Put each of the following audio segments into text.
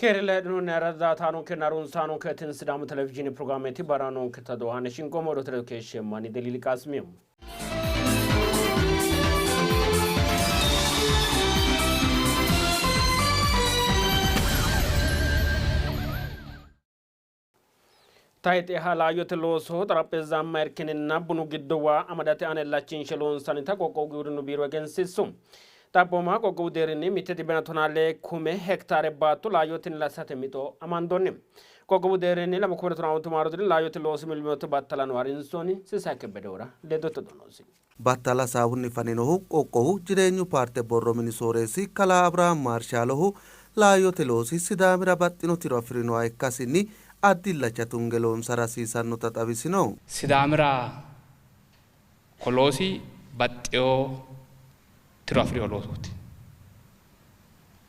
Keerella heedhinoonni ayirradda harunsaanonke tin Sidaamu Televizhiini pirogiraameti barra noonketa dohane shinqoomo odote ledo keeshsheemmo ani Deliili Qaasimiyo. Tayxeha laayyote looso xarapheezzaamma irkininna bunu giddo waa amadate aana illachinshe loonsannita qoqqowu giwirinnu biiro egensiissu. Xaphooma qoqqowu deerrinni 1.14 kume hektaare baatto laayyotenni latisate mixo amandoonni. Qoqqowu deerrinni 2015 maarote laayyote loosi millimillote battalano harinsoonni. Sisaay Kebbedehura ledote donosi. Battala hasaawunni faninohu qoqqowu Jireenyu paarte borro mini sooreessi kalaa Abrahaam Maarshaalohu, laayyote loosi Sidaamira baxxino tiro afi'rinoha ikkasinni addi illacha tunge loonsara hasiisannota xawisino. Sidaamira ko loosi baxxewo tiro afi'rino loosooti.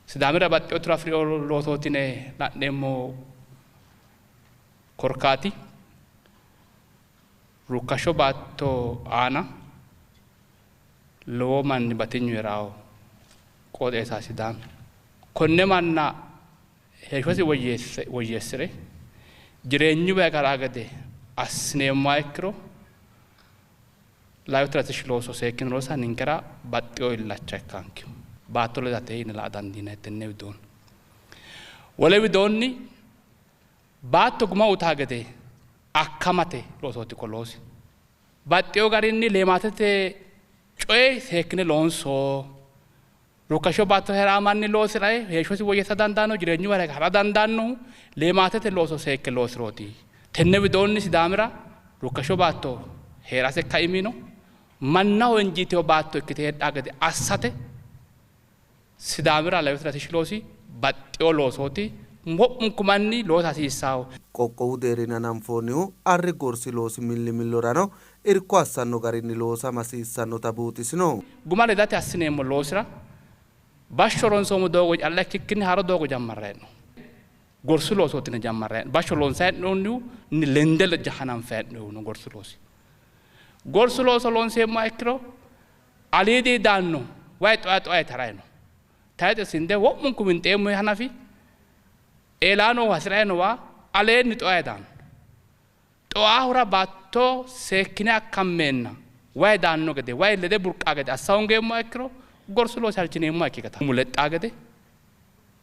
Sidaamira baxxewo tiro afi'rino loosooti yine la'neemmo korkaati ruukkashsho baatto aana lowo manni batinyu hee'rawo qooxeessa Sidaami. Konne manna heeshshosi woyyeessire jireenyu bayi karaa gede assineemmoha ikkiro laayyote latishshi looso seekkine loosa ninkera baxxewo illacha ikkanke. Baatto ledate yine la'a dandiinanni tenne widoonni. Wole widoonni baatto guma utaa gede akkamate loosooti ko loosi. Baxxewo garinni leemaatete coye seekkine loonso. Ruukkashsho baatto hee'raa manni loosi'rae heeshshosi woyyeessa dandaanno, jireenyu bare ha'ra dandaannohu leemaatete looso seekke loosirooti. Tenne widoonni Sidaamira ruukkashsho baatto hee'rase kaimino mannaho injiitino baatto ikkite heedhaa gede assate Sidaamira laayyote latishshi loosi baxxewo loosooti. Wo'munku manni loosa hasiissawo. Qoqqowu deerrinni hananfoonnihu arri gorsi loosi millimillorano irko assanno garinni loosama hasiissannota buuxisino. Guma ledate assineemmo loosira bashsho ronsoommo doogo calla ikkikkinni haaro doogo jammarranni hee'noommo. Gorsu loosooti yine jammarranni hee'noommo. Bashsho loonsanni hee'noonnihu lende hananfanni hee'noonnihu gorsu loosi. Gorsu looso loonseemmoha ikkiro aliidi daanno wayi xoa xoa taray no. Tayixe sinde wo'munku winxeemmo hanafi eelaano hasi'ray nowa aleenni xoa daanno. Xoahura baatto seekkine akkammeenna wayi daanno gede wayi lede burqaa gede assa hongeemmoha ikkiro gorsu loosi halchineemmoha ikki gata. Lexxaa gede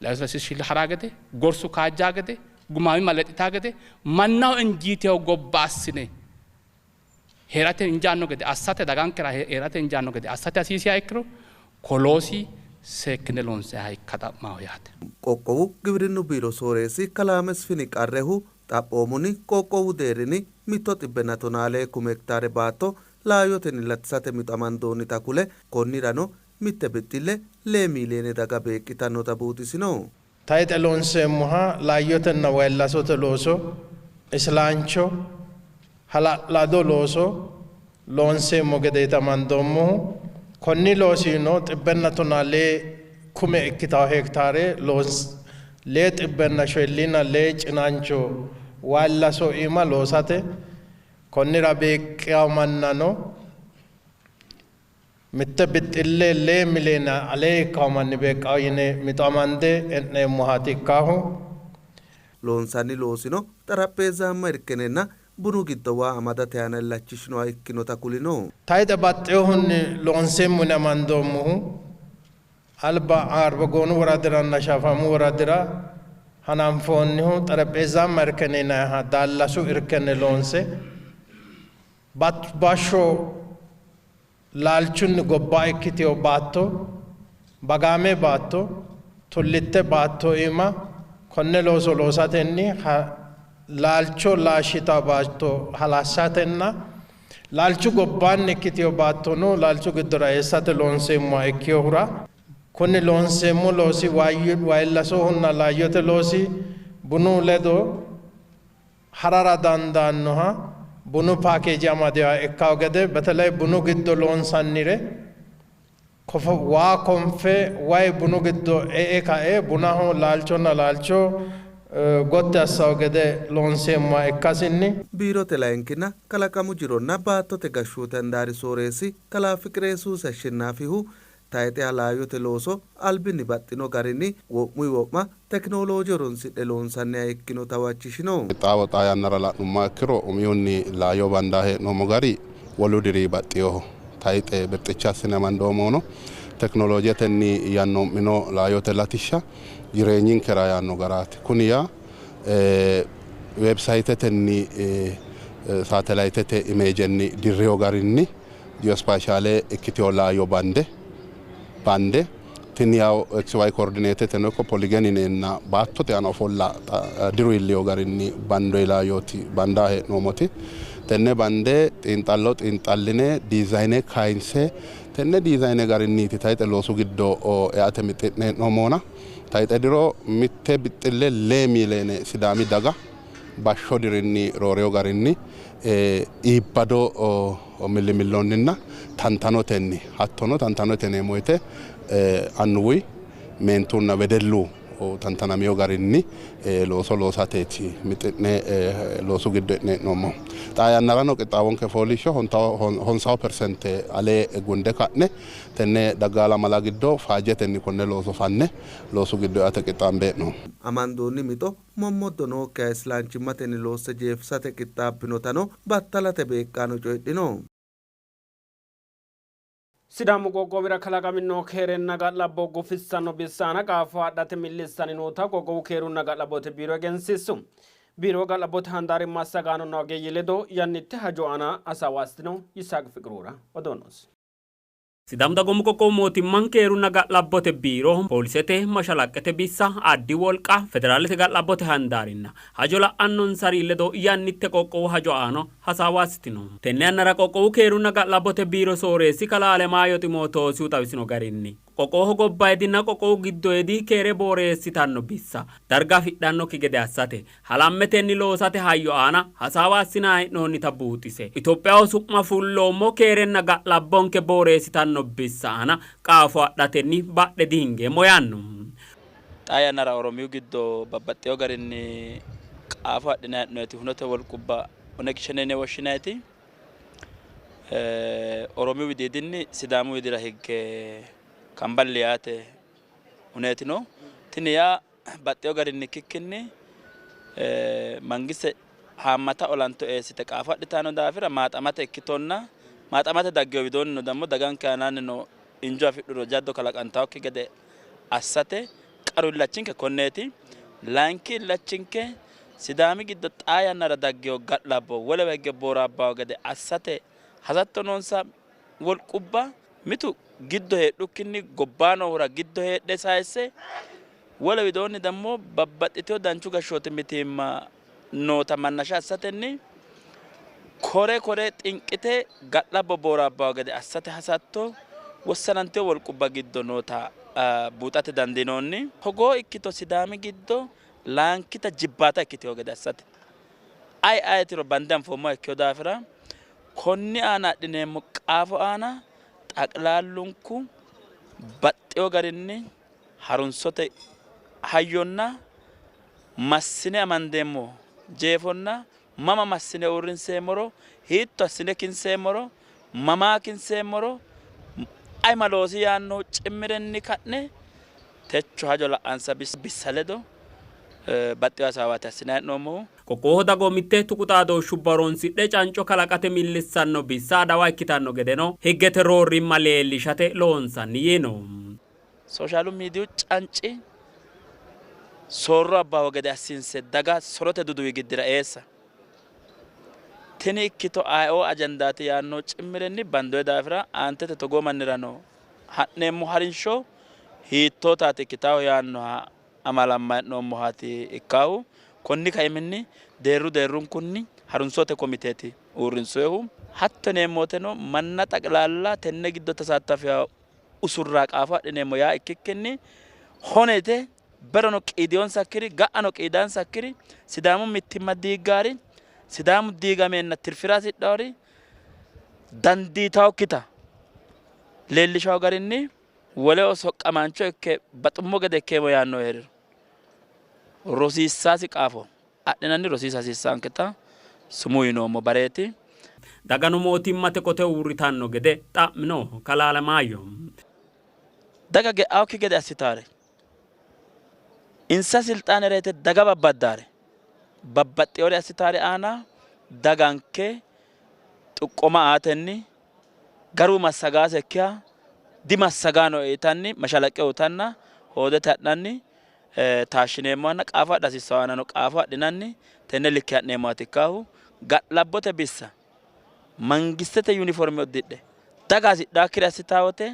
latishshi haraa gede gorsu kaajjaa gede gumaamimma lexxitaa gede mannaho injiitewo gobba assine heerate injaanno gede assate dagankera heerate injaanno gede assate hasiisiha ikkiro koloosi seekkine loonsayiha ikka xa'maho yaate. Qoqqowu giwirinnu biiro sooreessi kalaa Mesfini Qarrehu xaphoomunni qoqqowu deerrinni 1.14 kume hektaare baatto laayyotenni latisate mixo amandoonnita kule konnirano mitte bixxille 2 miiliyoone daga beeqqitannota buuxisino. Tayixe loonseemmoha laayyotenna wayillasote looso isilaancho hala'lado looso loonseemmo gede amandoommohu konni loosino 114 kume ikkitawo hektaare 254 cinaancho wayillaso iima loosate konnira beeqqiyawo mannano mitte bixxille 2 miliyoone alee ikkawo manni beeqqawo yine mixo amande e'neemmohaati ikkaahu. Loonsanni loosino xarapheezzaamma irkenenna bunu giddo waa amadate aana illachishinoha ikkinota kulino. Tayixe baxxewohunni loonseemmo yine amandoommohu alba Arbagoonu woradiranna Shafamu woradira hananfoonnihu xarapheezzaamma irkene yinanniha daallasu irkene loonse bashsho laalchunni gobba ikkitewo baatto bagaame baatto tullitte baatto iima konne looso loosatenni laalcho laashshita baatto halashatenna laalchu gobbaanni ikkitewo baattono laalchu giddora eessate loonseemmoha ikkinohura kuni loonseemmo loosi wayillasohunna laayyote loosi bunu ledo harara dandaannoha bunu paakeeji amadeha ikkawo gede በተለይ bunu giddo loonsannire waa konfe wayi bunu giddo e'e kae bunaho laalchonna laalcho gotti assawo gede loonseemmoha ikkasinni biirote layinkinna kalaqamu jironna baattote gashshoote handaari sooreessi kalaa Fiqire Yesuusi Ashenaafihu Tayxeha laayyote looso albinni baxxino garinni wo'muy wo'ma tekinolooje horonsidhe loonsanniha ikkinota huwachishino. Qixxaawo xaa yannara la'nummoha ikkiro umihunni laayyo bandaa hee'noommo gari wolu diri baxxinoho. Tayxe birxicha assine amandoommohuno tekinoloojetenni yannoo'mino laayyote latishsha jireenyinkera yaanno garaati. Kuni yaa webisayitetenni saatelayitete imeejenni dirriyo garinni jiospaashaale ikkitewo laayyo bande bande tini yawo XY koordineeteteno ikko poligen yineenna baattote aana ofolla diru iilliyo garinni bandoyi laayyooti bandaa hee'noommoti. Tenne bande xiinxallo xiinxalline diizayine kayinse tenne diizayine garinniiti tayxe loosu giddo eate mixi'ne hee'noommohuna tayxe diro mitte bixxille lee miiliyoone Sidaami daga bashsho dirinni rooreyo garinni iibbado millimillonninna tantanotenni hattono tantanote yineemmo woyte annuwuy meentunna wedellu tantanamiyo garinni looso loosateeti mixi'ne loosu giddo e'ne hee'noommohu. Xaa yannarano qixxaawonke fooliishsho honsawo persente alee gunde ka'ne tenne daggaa lamala giddo faajjetenni konne looso fanne loosu giddo eate qixxaambe hee'noommo. Amandoonni mixo mommoddo nookkiha islaanchimmatenni loosse jeefisate qixxaabbinotano battalate beeqqaano coyidhino. Sidaamu qoqqowira kalaqamino keerenna ga'labbo gufissanno bissa aana qaafo adhate millissanni noota qoqqowu keerunna ga'labbote biiro egensiissu. Biiro ga'labbote handaari massagaanonna ogeeyye ledo yannitte hajo aana hasaawa assitino. Yisaaq Fiqirura odoo noosi. Sidaamu dagoomu qoqqowu mootimma keerunna ga'labbote biiro poolisete mashalaqqete bissa addi wolqa federaalete ga'labbote handaarinna hajo la'annonsari ledo yannitte qoqqowu hajo aana hasaawa assitino. Tenne yannara qoqqowu keerunna ga'labbote biiro sooreessi kalaa Alemaayyo Ximootoosihu xawisino garinni qoqqowoho gobbayidinna qoqqowu giddoyidi keere booreessitanno bissa darga afidhannokki gede assate halammetenni loosate hayyo aana hasaawa assinanni hee'noonnita buuxise Itophiyaho su'ma fulloommo keerenna ga'labbonke booreessitanno bissa aana qaafo adhatenni badhe dihingeemmo yaanno. Xaa yannara Oromiyu giddo babbaxxewo garinni qaafo adhinanni hee'noonniti hunote wolqubba Oneg Shene yine woshshinanniti Oromiyu widiidinni Sidaamu widira higge kamballi yaate huneeti no. Tini yaa baxxewo garinni ikkikkinni mangiste haammata olanto eessite qaafo adhitanno daafira maaxamate ikkitonna maaxamate daggewo widoonni no dammo daganke aanaanni no injo afidhuro jaddo kalaqantannokki gede assate qaru illachinke konneeti. Layinki illachinke Sidaami giddo xaa yannara daggewo ga'labbo wolewa higge booraabbawo gede assate hasatto noonsa wolqubba mitu giddo heedhukkinni gobbaa noohura giddo heedhe sayisse wole widoonni dammo babbaxxitewo danchu gashshooti mitiimma noota mannasha assatenni kore kore xinqite ga'labbo booraabbawo gede assate hasatto wossanantewo wolqubba giddo noota buuxate dandiinoonni. Togoo ikkito Sidaami giddo laankita jibbaata ikkitewo gede assate ayi ayetiro bande anfoommoha ikkewo daafira konni aana adhineemmo qaafo aana xaqlaallunku baxxewo garinni harunsote hayyonna massine amandeemmo jeefonna mama massine uurrinseemmoro hiitto assine kinseemmoro mamaa kinseemmoro ayi ma loosi yaannohu cimmirenni ka'ne techo hajo la'ansa bissa ledo baxxewo hasaawaati assinanni hee'noommohu. Qoqqowoho dagoomitte tuqu xaadooshshubba horonsidhe canco kalaqate millissanno bissa adawa ikkitanno gedeno higgete roorrimma leellishate loonsanni yiino. Soshaalu miidiyu canci soorro abbawo gede assinse daga sorote duduwi giddira eessa. Tini ikkito ayeoo ajandaati yaanno cimmirenni bandoye daafira aantete togoo mannirano ha'neemmo harinsho hiittootaati ikkitawo yaannoha amalamma hee'noommohaati ikkaahu. Konni kaiminni deerru deerrunkunni harunsote komiteeti uurrinsoyehu. Hatto yineemmo woteno manna xaqlaalla tenne giddo tasaattafiya usurraa qaafo adhineemmo yaa ikkikkinni honete berono qiidiyonsakkiri ga'ano qiidansakkiri Sidaamu mittimma diiggaari Sidaamu diigameenna tirfira hasidhawori dandiitawokkita leellishawo garinni woleho soqqamaancho ikke baxummo gede ikkeemmo yaanno heeriro rosiissaasi qaafo adhinanni rosiisa hasiissaanketa sumuu yinoommo bareeti. Dagano mootimmate qote uurritanno gede xa'mino kalaa Alemaayyo. Daga ge'aokki gede assitaare, insa silxaanera yite daga babbaddaare, babbaxxewore assitaare aana daganke xuqqoma aatenni garu massagaasekkiha dimassagaano yitanni mashalaqqe uyitanna hoodete ha'nanni taashshineemmohanna qaafo adha hasiissanno aanano qaafo adhinanni tenne likke ha'neemmohaati ikkaahu. Ga'labbote bissa mangistete yuniforme uddidhe daga hasidhaakkire assitaa wote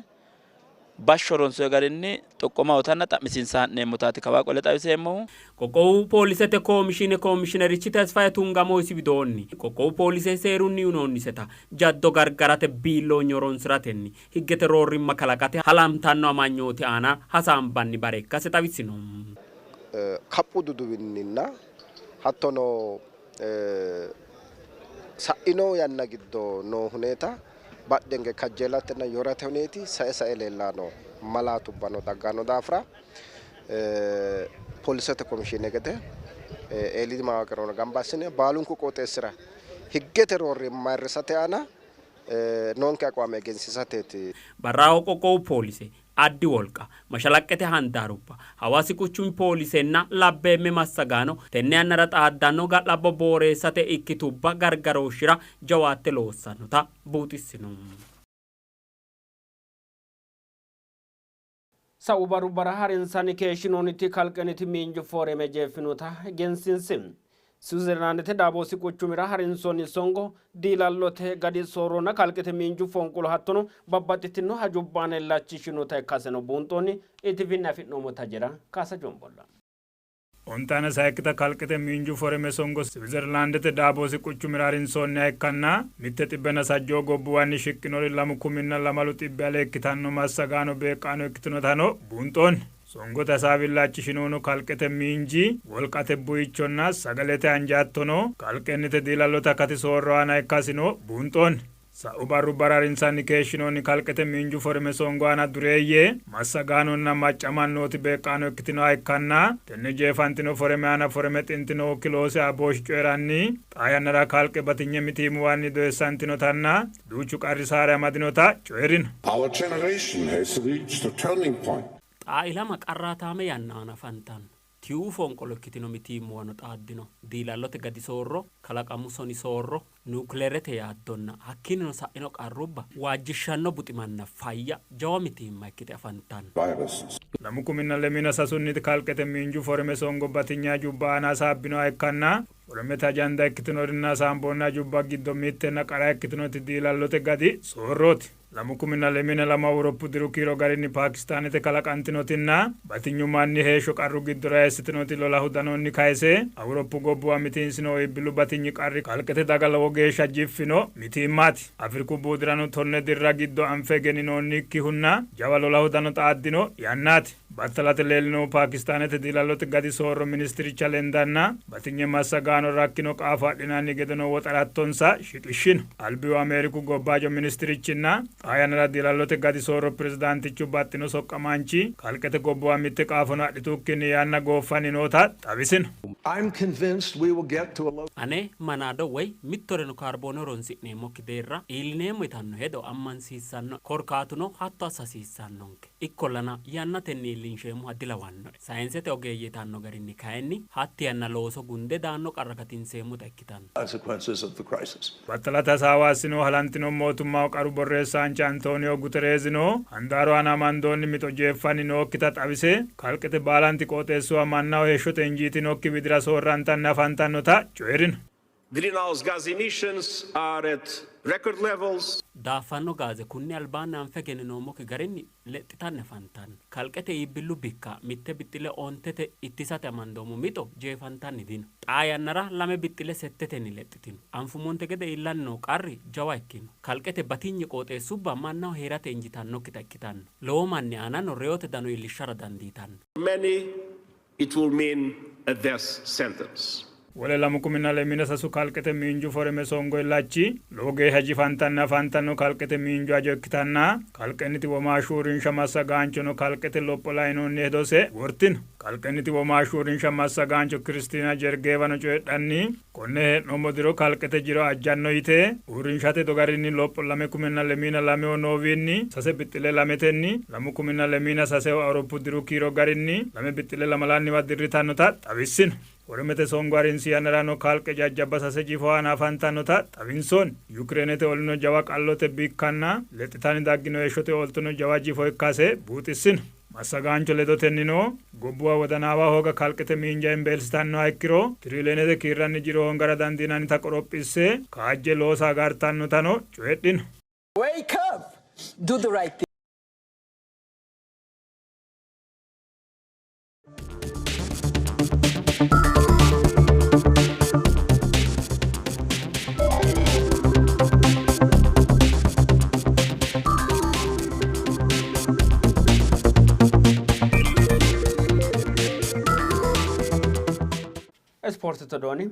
bashsho ronsoyi garinni xoqqoma uyitanna xa'misiinsa ha'neemmotaati kawaa qole xawiseemmohu. Qoqqowu poolisete koomishiine koomishinerichi Tesfaye Tungamo isi widoonni, qoqqowu poolise seerunni uynoonniseta jaddo gargarate biilloonye horonsi'ratenni higgete roorrimma kalaqate halantanno amanyooti aana hasaambanni bare ikkase xawisino. Kaphu duduwinninna hattono sa'ino yanna giddo noo huneeta badhenge kajjeelatenna yorate huneeti sae sae leellanno malaatubbano dagganno daafira poolisete komishiine gede eeliidi mawaqirano gamba assine baalunku qooxeessira higgete roorrimma ayirrisate aana noonke aqwaame egensiisateeti. Barraho qoqqowu poolise, addi wolqa, mashalaqqete handaarubba, Hawaasi quchumi poolisenna labbeemme massagaano tenne yannara xaaddanno ga'labbo booreessate ikkitubba gargarooshshira jawaatte loossannota buuxissino. Sa'u barrubbara harinsanni keeshshinoonniti kalqenniti miinju fooreme jeeffinota egensiinsi. Siwizerlaandete Daavoosi quchumira harinsoonni songo diilallote gadi soorronna kalqete miinju fonqolo hattono babbaxxitino hajubba aana illachishshinota ikkaseno buunxoonni. ETVnni afi'noommo tajera Kaasa Jombolla. Ontaana sayikkita kalqete miinju foreme songo Siwizerlaandete Daavoosi quchumira harinsoonniha ikkanna mitte xibbenna sajjoo gobbuwanni shiqqinori 20,200 ale ikkitanno massagaano beeqqaano ikkitinotano buunxoonni. Songote hasaawi illachishinohuno kalqete miinji, wolqate buichonna sagalete anje hattono kalqennite diilallote akati soorro aana ikkasino buunxoonni. Sa'u barrubbara harinsanni keeshshinoonni kalqete miinju foreme songo aana dureeyye, massagaanonna macca mannooti beeqqaano ikkitinoha ikkanna tenne jeefantino foreme aana foreme xintinohu Kiloosi Abooshi coyi'ranni, xaa yannara kalqe batinye mitiimuwanni doyissantinotanna duuchu qarri saare amadinota coyi'rino. Our generation has reached a turning point. Xaa ilama qarraataame yanna aana afantanno. Tiiu fonqolo ikkitino mitiimmuwano xaaddino. Diilallote gadi soorro, kalaqamu soni soorro, nukileerete yaaddonna hakkiinnino sa'ino qarrubba waajjishshanno buximanna fayya jawa mitiimma ikkite afantanno. Viruses. Lamu kuminna lemiina sasunniti kalqete miinju foreme songo batinye hajubba aana hasaabbinoha ikkanna foremete ajanda ikkitinorinna hasaamboonni hajubba giddo mittenna qara ikkitinoti diilallote gadi soorrooti. Lamu kuminna lemiina lama Awuroppu diru kiiro garinni Paakistaanete kalaqantinotinna batinyu manni heeshsho qarru giddora eessitinoti lolahu danonni kayise Awuroppu gobbuwa mitiinsino iibbillu batinyi qarri kalqete daga lowo geeshsha jiffino mitiimmaati. Afriku buudirano 10 dirra giddo anfe egenninoonnikkihunna jawa lolahu dano xaaddino yannaati. Battalate leellinohu Paakistaanete diilallote gadi soorro ministiricha lendanna batinye massagaano rakkino qaafo adhinanni gedeno woxarattonsa shiqishshino. Albihu Ameeriku gobbaajo ministirichinna xaa yannara diilallote gadi soorro pirezidaantichu baxxino soqqamaanchi kalqete gobbuwa mitte qaafono adhitukkinni yanna gooffanni noota xawisino. I'm convinced we will get to a low Ane manaado woy mittoreno kaarboone horonsi'neemmokki deerra iillineemmo yitanno hedo ammansiissannoe. Korkaatuno hatto assa hasiissannonke. Ikkollana yannatenni iillinsheemmoha dilawannoe. Sayinsete ogeeyye yitanno garinni kayinni hatti yanna looso gunde daanno qarra gatinseemmota ikkitanno. consequences of the crisis. Battalate hasaawa assinohu halantino mootimmahu qaru borreessaanchi Antooniyo Gutereezino handaaru aana amandoonni mixo jeeffanni nookkita xawise kalqete baalanti qooxeessuwa mannaho heeshshote injiitinokki widira soorrantanni afantannota coyi'rino. Greenhouse gas emissions are at record levels. Daaffanno gaaze kunni albaanni anfe egenninoommokki garinni lexxitanni afantanno. Kalqete iibbillu bikka mitte bixxile ontete ittisate amandoommo mixo jeefantanni dino. Xaa yannara lame bixxile settetenni lexxitino. Anfummonte gede iillanni noo qarri jawa ikkino. Kalqete batinye qooxeessubba mannaho hee'rate injitannokkita ikkitanno. Lowo manni aanano reyote dano iillishshara dandiitanno. Many it will mean a death sentence. Wole 2023 kalqete miinju foreme songo illachi lowo geeshsha jifantanni afantanno kalqete miinju hajo ikkitanna kalqenniti womaashshu uurrinsha massagaanchono kalqete lopho lainohunni hedose wortino. Kalqenniti womaashshu uurrinsha massagaancho Kiristiina Jergeevano coyidhanni konne hee'noommo diro kalqete jiro ajjanno yite uurrinshate hedo garinni lopho 2022 noowiinni 3.2tenni 2023 Awuroppu diru kiiro garinni 2.2nniwa dirritannota xawissino. Foremete songo harinsi yannarano kalqe jajjabba sase jifo aana afantannota xawinsoonni. Yukireenete olino jawa qallote bikkanna lexxitanni daggino heeshshote ooltono jawa jifo ikkase buuxissino. Massagaancho ledotennino gobbuwa wodanaawa hooga kalqete miinja hembeelsitannoha ikkiro tiriliyenete kiirranni jiro hoongara dandiinannita qorophisse kaajje loosa agartannotano coyidhino. Wake up! Do the right thing. Ispoortete odoonni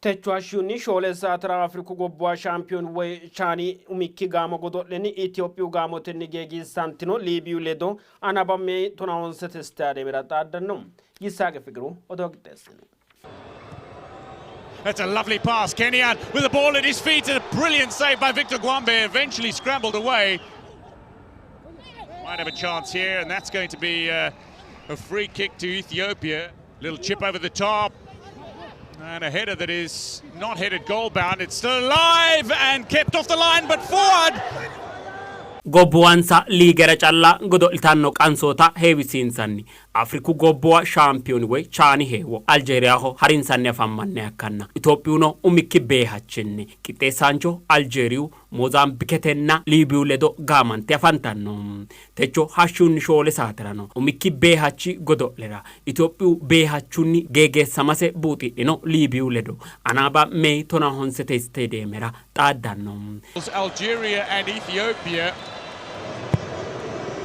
techo hashshunni 4 saatera Afriku gobbuwa shaampiyoon woy chaani umikki gaamo godo'lenni Itophiyu gaamotenni geegiissantino Liibiyu ledo Anabame 15 istaadiyeemera xaaddanno. Yisaaqi Fiqiru odoo qixxeessino. That's a lovely pass. Kenyan with the ball at his feet and a brilliant save by Victor Guambe. Eventually scrambled away. Might have a chance here, and that's going to be a free kick to Ethiopia. Little chip over the top. And a header that is not headed goal bound. It's still alive and kept off the line, but forward. Gobbuwansa liigera calla godo'litanno qansoota heewisiinsanni Afriku gobbuwa shaampiyooni woy Chaani heewo Aljeeriyaho harinsanni afammanniha ikkanna Itophiyuno umikki beehachinni qixxeessaancho Aljeeriyu, Moozaambiketenna Liibiyu ledo gaamante afantanno. Techo hashshunni 4 saaterano umikki beehachi godo'lera Itophiyu beehachunni geegeessamase buuxidhino Liibiyu ledo Anaaba May 15 isteediyeemera xaaddanno. Algeria and Ethiopia.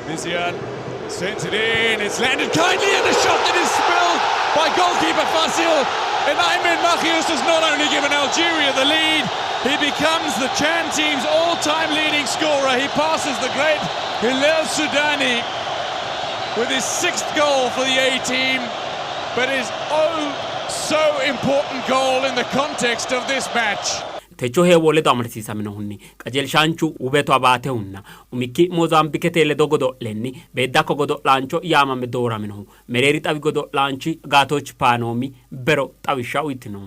Mizian sends it in. It's landed kindly, and a shot that is spilled by goalkeeper Fasil. And Aymen Mahious has not only given Algeria the lead, he becomes the Chan team's all-time leading scorer. He passes the great Hillel Soudani with his 6th goal for the A team, but his oh so important goal in the context of this match. Techo heewo ledo amadisiisaminohunni qajeelshaanchu Wubetu Abaatehunna umikki Moozaambikete ledo godo'lenni beeddakko godo'laancho yaamame dooraminohu mereeri xawi godo'laanchi Gaatoch Paanoomi bero xawishsha uytino.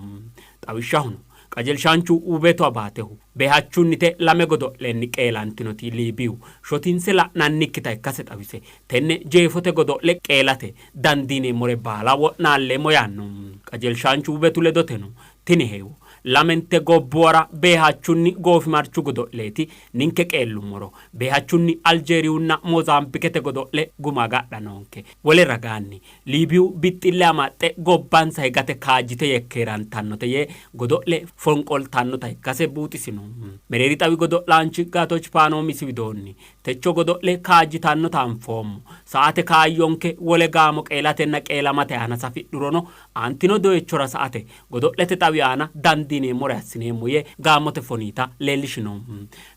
Xawishshahono qajeelshaanchu Wubetu Abaatehu beehachunnite 2 godo'lenni qeelantinoti Liibiyu shotinse la'nannikkita ikkase xawise tenne jeefote godo'le qeelate dandiineemmore baala wo'naalleemmo yaanno. Qajeelshaanchu Wubetu ledoteno tini heewo lamente gobbuwara beehachunni goofimarchu godo'leeti, ninke qeellummoro beehachunni Aljeeriyunna Moozaambikete godo'le guma agadha noonke. Wole ragaanni Liibiyu bixxille amaxxe gobbansa higate kaajjite yekkeerantannote yee godo'le fonqoltannota ikkase buuxisino. Mereeri xawi godo'laanchi Gaatoch Paanoomisi widoonni techo godo'le kaajjitannota anfoommo. Sa''ate kaayyonke wole gaamo qeelatenna qeelamate aana safidhurono aantino doyichora sa''ate godo'lete xawi aana dandiineemmore assineemmo yee gaamote foniita leellishino.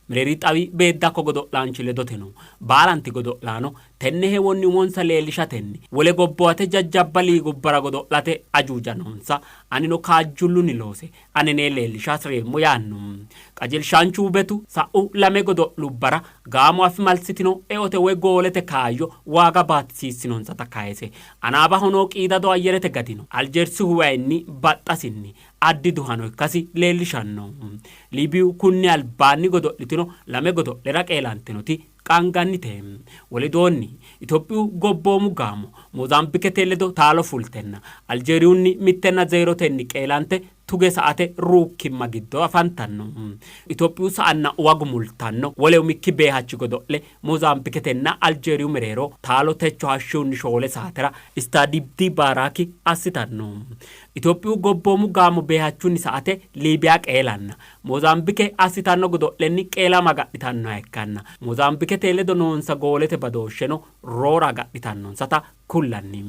Mereeri xawi beeddakko godo'laanchi ledoteno baalanti godo'laano tenne heewonni umonsa leellishatenni wole gobbuwate jajjabba liigubbara godo'late ajuuja noonsa. Anino kaajjullunni loose anenee leellisha hasi'reemmo yaanno. Qajeelshaanchu Wubetu sa'u 2 godo'lubbara gaamo afimalsitino eote woy goolete kaayyo waaga baatisiissinonsata kayise Anaabaho noo qiidado ayyerete gadino Aljeersihu wayinni baxxasinni addi duhano ikkasi leellishanno. Liibiyu kunni albaanni godo'litino 2 godo'lera qeelantinoti qaangannite. Wolidoonni Itophiyu gobboomu gaamo Moozaambikete ledo taalo fultenna Aljeeriyunni 1-0tenni qeelante tuge sa''ate ruukkimma giddo afantanno. Itophiyu sa'anna uwa gumultanno wole umikki beehachi godo'le Moozaambiketenna Aljeeriyu mereero taalo techo hashshunni 4 saatera Istaadibdi Baaraaki assitanno. Itophiyu gobboomu gaamo beehachunni sa''ate Liibiya qeelanna Moozaambike assitanno godo'lenni qeelama agadhitannoha ikkanna Moozaambikete ledo noonsa goolete badooshsheno roora agadhitannonsata kullanni.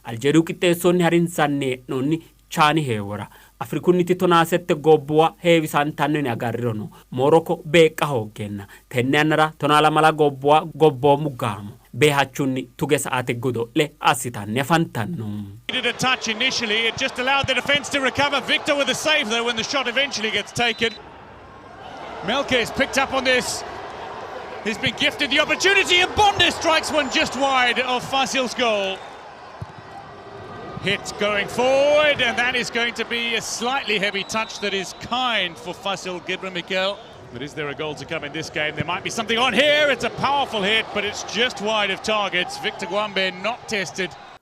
Aljeeriyu qixxeessonni harinsanni hee'noonni Chaani heewora Afrikunniti 17 gobbuwa heewisantanno yine agarrirono Moroko beeqqa hooggeenna tenne yannara 12 gobbuwa gobboomu gaamo beehachunni tuge sa"ate godo'le assitanni afantanno. Needed a touch initially, it just allowed the defence to recover. Victor with a save though when the shot eventually gets taken. Melke's picked up on this. He's been gifted the opportunity and Bonde strikes one just wide of Fasil's goal. Hit going forward, and that is going to be a slightly heavy touch that is kind for Fasil Gebremichael. But is there a goal to come in this game? There might be something on here. It's a powerful hit, but it's just wide of targets. Victor Guambe not tested.